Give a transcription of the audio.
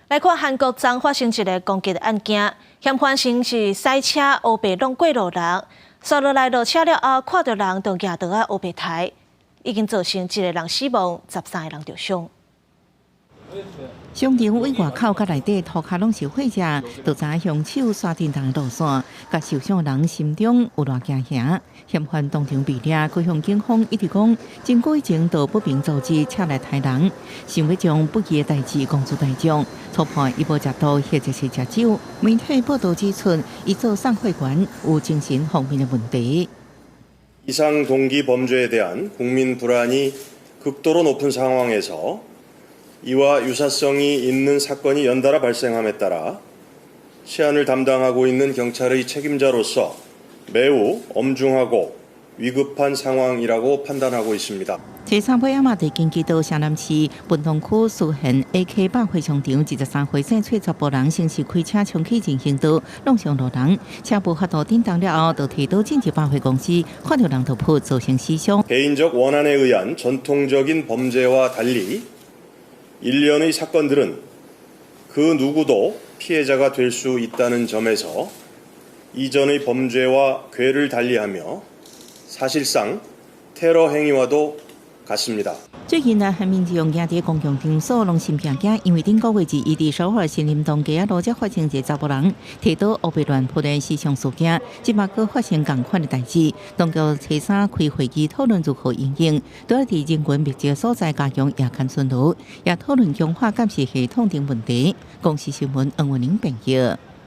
來看韓國昨發生一个攻擊案件，嫌犯先是駛車烏白挵過路人，紲落來落車了後，看著人就舉刀仔烏白刣，已經造成一个人死亡，13个人著傷。商場位外口佮內底塗跤攏是血跡，就知兇手刷振動路線，共受傷人心中有偌驚嚇。嫌犯當場被掠，佢向警方一直講，真久以前就不明組織車來刣人，想欲將不義的代誌公諸大眾。初判伊無食毒或者是食酒。媒體報導指出，伊做送貨員，有精神方面的問題。 이상 동기 범죄에 대한 국민 불안이 극도로 높은 상황에서 이와 유사성이 있는 사건이 연달아 발생함에 따라 치안을 담당하고 있는 경찰의 책임자로서 매우 엄중하고 위급한 상황이라고 판단하고 있습니다. 初三尾仔嘛，佇京畿道城南市文東區書現 AK 百貨商場，23歲姓崔查埔人，先是開車衝去人行道，挵傷路人，車無法度振動了後，就提刀進入百貨公司，看著人就撲，造成死傷。 개인적 원한에 의한 전통적인 범죄와 달리 일련의 사건들은 그 누구도 피해자가 될 수 있다는 점에서 이전의 범죄와 궤를 달리하며 사실상 테러 행위와도 같습니다. 最近呢，韓民眾行佇公共場所攏心驚驚，因為頂個月二伊佇首爾新林東街仔路才發生一个查埔人提刀烏白亂撲的死傷事件，這馬閣發生仝款的代誌。當局初三開會議討論如何因應，除了佇人群密集所在加強夜間巡邏，也討論強化監視系統等問題。公視新聞黃文玲編譯。